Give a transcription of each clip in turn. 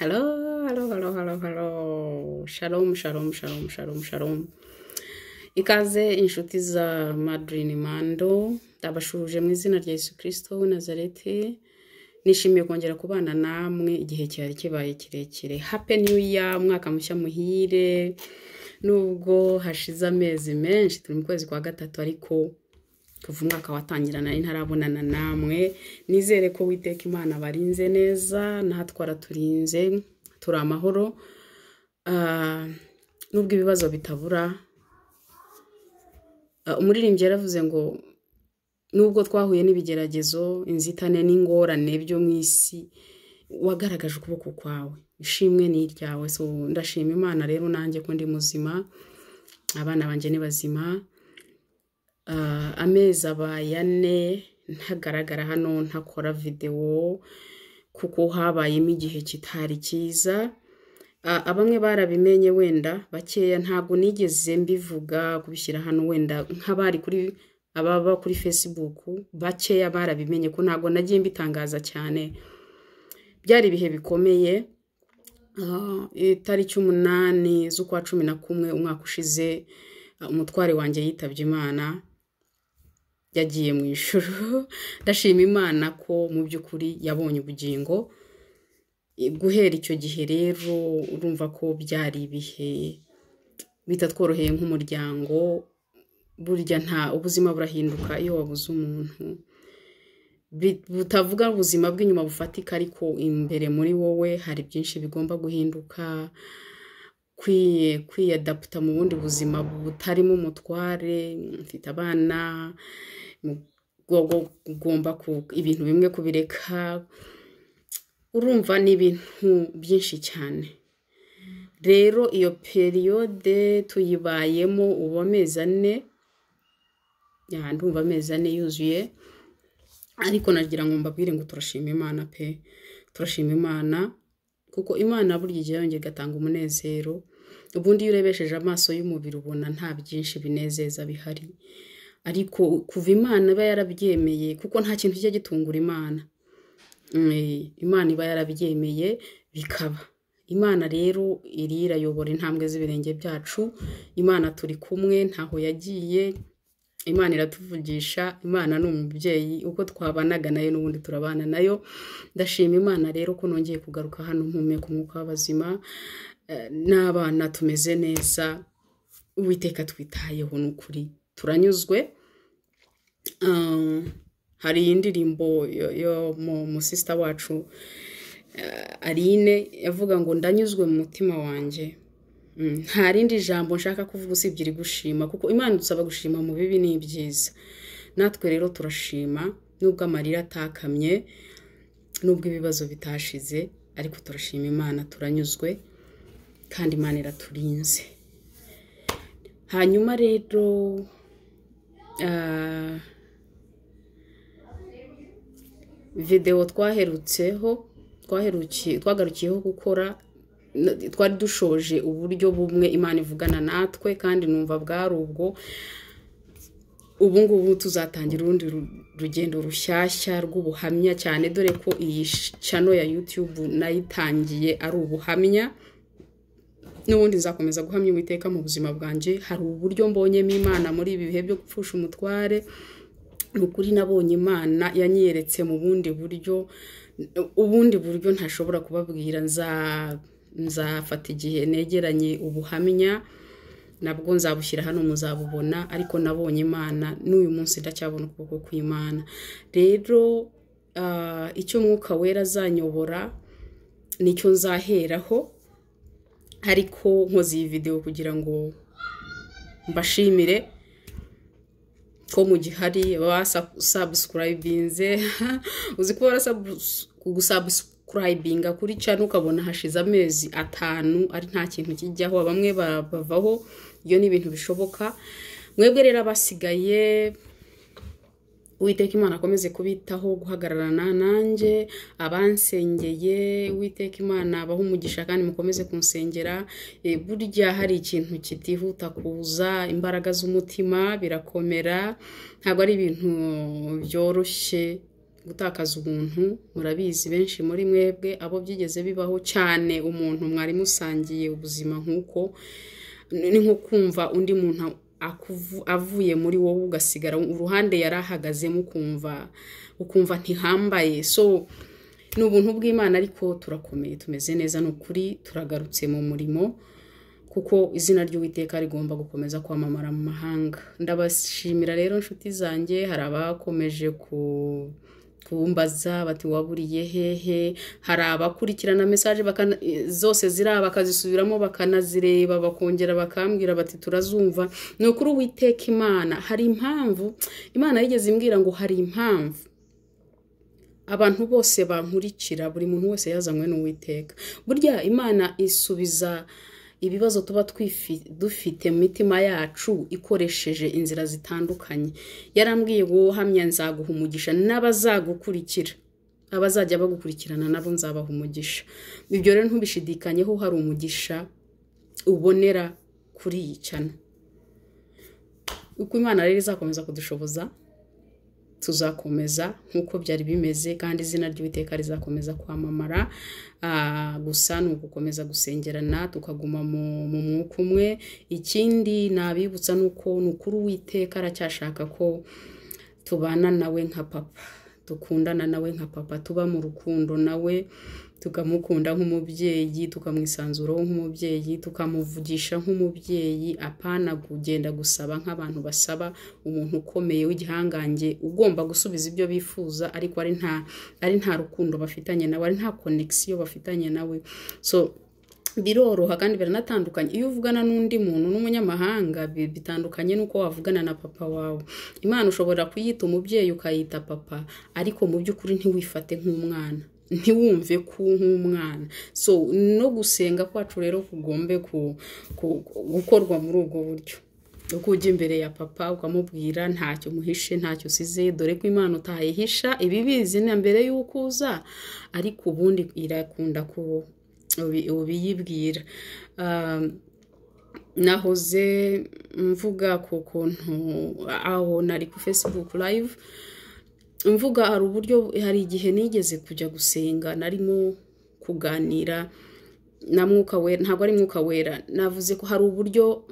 Hello, hello, hello, hello, hello. Shalom, shalom, shalom, shalom, shalom. Ikaze inshuti za Madrine Mando, ndabashuhuje mu izina rya Yesu Kristo w'i Nazareti. Nishimiye kongera kubana namwe igihe cyari kibaye kirekire. Happy New Year, umwaka mushya muhire. Nubwo hashize amezi menshi, turi mu kwezi kwa gatatu, ariko kuva umwaka watangira nari ntarabonana namwe. Nizere ko Uwiteka Imana barinze neza, natwe araturinze, turi amahoro. Nubwo ibibazo bitabura, umuririmbyi yaravuze ngo nubwo twahuye n'ibigeragezo, inzitane n'ingorane byo mu isi, wagaragaje ukuboko kwawe, ishimwe ni iryawe. So ndashima Imana rero nanjye ko ndi muzima, abana banjye ni bazima. Amezi abaye 4 ntagaragara hano, ntakora videwo, kuko habayemo igihe kitari cyiza. Abamwe barabimenye, wenda bakeya, ntabwo nigeze mbivuga kubishyira hano, wenda nk'abari kuri ababa kuri Facebook bakeya barabimenye ko ntabwo nagiye mbitangaza cyane. Byari ibihe bikomeye. Itariki 8 z'ukwa 11 umwaka ushize, umutware wanjye yitabye Imana, yagiye mu ijuru. Ndashima Imana ko mu by'ukuri yabonye ubugingo. Guhera icyo gihe rero urumva ko byari ibihe bitatworoheye nk'umuryango. Burya nta ubuzima burahinduka iyo wabuze umuntu, butavuga ubuzima bw'inyuma bufatika, ariko imbere muri wowe hari byinshi bigomba guhinduka, kwiyadaputa mu bundi buzima butarimo umutware. Mfite abana, ugomba ibintu bimwe kubireka, urumva ni ibintu byinshi cyane. Rero iyo periyode tuyibayemo ubu amezi 4, ndumva amezi 4 yuzuye, ariko nagira ngo mbabwire ngo turashima Imana pe, turashima Imana kuko Imana burya igihe yongeye igatanga umunezero. Ubundi iyo urebesheje amaso y'umubiri ubona nta byinshi binezeza bihari, ariko kuva Imana iba yarabyemeye, kuko nta kintu kijya gitungura Imana. Imana iba yarabyemeye bikaba. Imana rero iri irayobora intambwe z'ibirenge byacu. Imana turi kumwe, ntaho yagiye. Imana iratuvugisha, Imana ni umubyeyi, uko twabanaga nayo n'ubundi turabana nayo. Ndashima Imana rero ko nongeye kugaruka hano mpumeka umwuka w'abazima, n'abana tumeze neza, Uwiteka twitayeho n'ukuri turanyuzwe. Hari indirimbo yo mu sister wacu Aline yavuga ngo ndanyuzwe mu mutima wanjye. Nta rindi jambo nshaka kuvuga usibye iri gushima, kuko Imana idusaba gushima mu bibi n'ibyiza. Natwe rero turashima nubwo amarira atakamye, nubwo ibibazo bitashize, ariko turashima Imana, turanyuzwe kandi Imana iraturinze. Hanyuma rero video twaherutseho, twagarukiyeho gukora, twari dushoje uburyo bumwe Imana ivugana natwe, kandi numva bwari ubwo. Ubu ngubu tuzatangira urundi rugendo rushyashya rw'ubuhamya cyane, dore ko iyi channel ya YouTube nayitangiye ari ubuhamya. N'ubundi nzakomeza guhamya Uwiteka mu buzima bwanjye. Hari uburyo mbonyemo Imana muri ibi bihe byo gupfusha umutware. Ni ukuri nabonye Imana yanyeretse mu bundi buryo, ubundi buryo ntashobora kubabwira. Nzafata igihe negeranye ubuhamya, nabwo nzabushyira hano muzabubona, ariko nabonye Imana n'uyu munsi ndacyabona ukuboko kw'Imana. Rero icyo Mwuka Wera azanyobora nicyo nzaheraho, ariko nkoze iyi video kugira ngo mbashimire ko mu gihari basubscribinze. Uzi ko gusubscribinga kuri channel ukabona hashize amezi 5 ari nta kintu kijyaho, bamwe bavaho. Iyo ni ibintu bishoboka. Mwebwe rero abasigaye, Uwiteka Imana akomeze kubitaho, guhagararana nanjye, abansengeye Uwiteka Imana abahe umugisha kandi mukomeze kunsengera. Burya hari ikintu kitihuta kuza, imbaraga z'umutima birakomera, ntabwo ari ibintu byoroshye Gutakaza umuntu, murabizi benshi muri mwebwe abo byigeze bibaho cyane, umuntu mwari musangiye ubuzima nk'uko ni nko kumva undi muntu avuye muri wowe, ugasigara uruhande yari ahagazemo, ukumva ntihambaye. So ni ubuntu bw'Imana, ariko turakomeye, tumeze neza, ni ukuri turagarutse mu murimo, kuko izina ry'Uwiteka rigomba gukomeza kwamamara mu mahanga. Ndabashimira rero inshuti zanjye, hari abakomeje kumbaza bati waburiye hehe, hari abakurikirana message zose ziriya bakazisubiramo, bakanazireba, bakongera bakambwira bati turazumva. Ni ukuri Uwiteka Imana, hari impamvu Imana yigeze imbwira ngo hari impamvu abantu bose bankurikira, buri muntu wese yazanywe n'Uwiteka. Burya Imana isubiza ibibazo tuba dufite mu mitima yacu ikoresheje inzira zitandukanye. Yarambwiye ngo hamya nzaguha umugisha n'abazagukurikira, abazajya bagukurikirana nabo nzabaha umugisha. Ibyo rero ntubishidikanyeho, hari umugisha ubonera kuri iyi channel. Uko Imana rero izakomeza kudushoboza, tuzakomeza nk'uko byari bimeze, kandi izina ry'Uwiteka rizakomeza kwamamara. Gusa ni ugukomeza gusengerana, tukaguma mu mwuka umwe. Ikindi nabibutsa nuko ni ukuri Uwiteka aracyashaka ko tubana nawe nka papa, dukundana nawe nka papa, tuba mu rukundo nawe, tukamukunda nk'umubyeyi, tukamwisanzuraho nk'umubyeyi, tukamuvugisha nk'umubyeyi, apana kugenda gusaba nk'abantu basaba umuntu ukomeye w'igihangange ugomba gusubiza ibyo bifuza, ariko ari nta rukundo bafitanye nawe, ari nta connection bafitanye nawe. So biroroha kandi biranatandukanye. Iyo uvugana n'undi muntu n'umunyamahanga bitandukanye n'uko wavugana na papa wawe. Imana ushobora kuyita umubyeyi, ukayita papa, ariko mu by'ukuri ntiwifate nk'umwana, ntiwumve ko nk'umwana. So no gusenga kwacu rero kugombe gukorwa muri ubwo buryo. Uko ujya imbere ya papa ukamubwira ntacyo muhishe, ntacyo usize, dore ko Imana utayihisha ibibizi na mbere y'uko uza, ariko ubundi irakunda ko ubiyibwira. Nahoze mvuga ku kuntu aho nari ku Facebook live mvuga, hari uburyo, hari igihe nigeze kujya gusenga, narimo kuganira na Mwuka Wera, ntabwo ari Mwuka Wera, navuze ko hari uburyo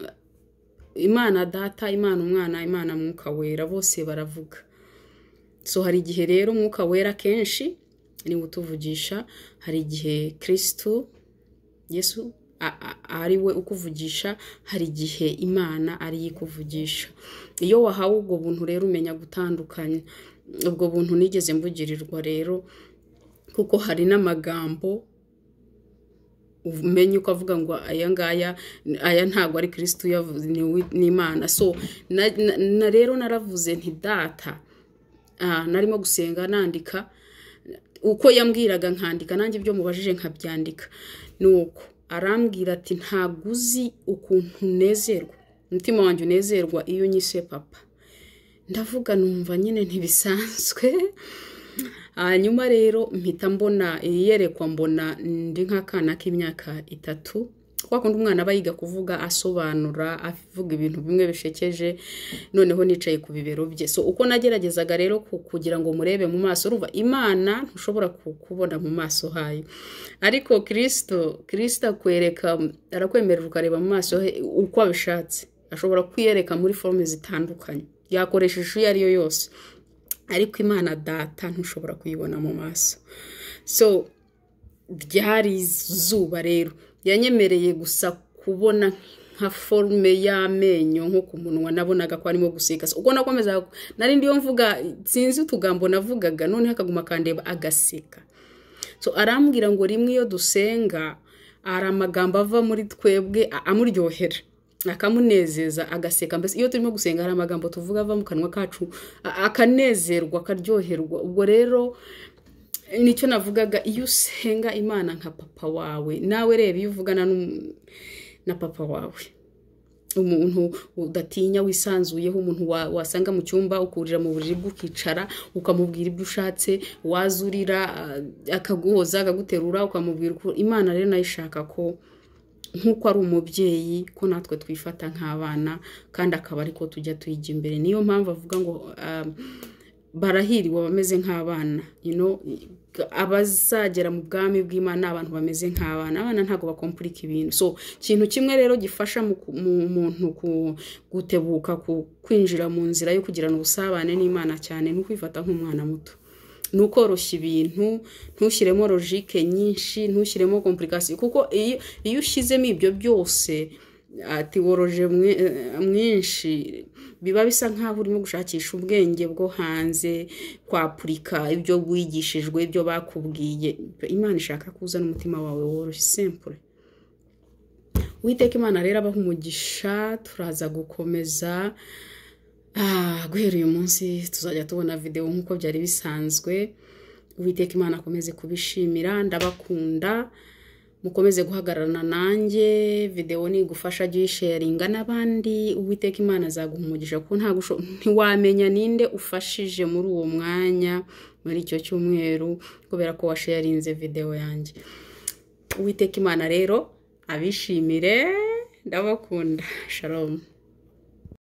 Imana Data, Imana Umwana, Imana Mwuka Wera bose baravuga. So hari igihe rero Mwuka Wera kenshi niwe utuvugisha, hari igihe Kristo Yesu ari we ukuvugisha, hari igihe Imana ari ikuvugisha. Iyo wahawe ubwo buntu rero umenya gutandukanya. Ubwo buntu nigeze mbugirirwa rero, kuko hari n'amagambo umenye ukavuga ngo aya ngaya, aya ntabwo ari Kristo yavuze, ni Imana. So na rero naravuze nti Data, narimo gusenga nandika uko yambwiraga nkandika, nanjye ibyo mubajije nkabyandika. Nuko arambwira ati ntabwo uzi ukuntu unezerwa, umutima wanjye unezerwa iyo unyise papa. Ndavuga numva nyine ntibisanzwe. Hanyuma rero mpita mbona iyerekwa, mbona ndi nk'akana k'imyaka 3, kwa kundi umwana aba yiga kuvuga, asobanura, avuga ibintu bimwe bishekeje, noneho nicaye ku bibero bye. So uko nageragezaga rero kugira ngo murebe mu maso, urumva Imana ntushobora kubona mu maso hayo, ariko Kristo akwereka, arakwemerera ukareba mu maso he uko abishatse. Ashobora kwiyereka muri forme zitandukanye, yakoresha ishusho iyo ari yo yose, ariko Imana Data ntushobora kuyibona mu maso. So ryari izuba rero yanyemereye gusa kubona nka forme y'amenyo nko ku munwa, nabonaga ko arimo guseka. Uko nakomeza nari ndiyo mvuga, sinzi utugambo navugaga, none akaguma akandeba agaseka. So arambwira ngo rimwe iyo dusenga hari amagambo ava muri twebwe amuryohera, akamunezeza, agaseka. Mbese iyo turimo gusenga hari amagambo tuvuga ava mu kanwa kacu akanezerwa, akaryoherwa. Ubwo rero nicyo navugaga, iyo usenga Imana nka papa wawe, nawe reba iyo uvugana na papa wawe, umuntu udatinya wisanzuyeho, umuntu wasanga mu cyumba ukurira mu buriri bw'ukicara ukamubwira ibyo ushatse, wazurira akaguhoza akaguterura ukamubwira uko. Imana rero nayo ishaka ko nkuko ari umubyeyi ko natwe twifata nk'abana, kandi akaba ariko tujya tuyijya imbere. Niyo mpamvu avuga ngo Barahiriwe bameze nk'abana. Abazagera mu bwami bw'Imana ni abantu bameze nk'abana. Abana ntabwo bakompurika ibintu. So ikintu kimwe rero gifasha mu muntu gutebuka kwinjira mu nzira yo kugirana ubusabane n'Imana cyane ni ukwifata nk'umwana muto, ni ukoroshya ibintu, ntushyiremo logique nyinshi, ntushyiremo complication, kuko iyo ushyizemo ibyo byose ati woroje mwinshi, biba bisa nk'aho urimo gushakisha ubwenge bwo hanze, kwapurika ibyo wigishijwe, ibyo bakubwiye. Imana ishaka kuzana umutima wawe woroshye, simple. Uwiteka Imana rero abaha umugisha. Turaza gukomeza guhera uyu munsi, tuzajya tubona videwo nk'uko byari bisanzwe. Uwiteka Imana akomeze kubishimira. Ndabakunda, mukomeze guhagararana nanjye. Videwo nigufasha jya uyisharinga n'abandi. Uwiteka Imana azaguha umugisha, kuko ntiwamenya ninde ufashije muri uwo mwanya, muri icyo cyumweru, kubera ko washarinze videwo yanjye. Uwiteka Imana rero abishimire. Ndabakunda. Shalom.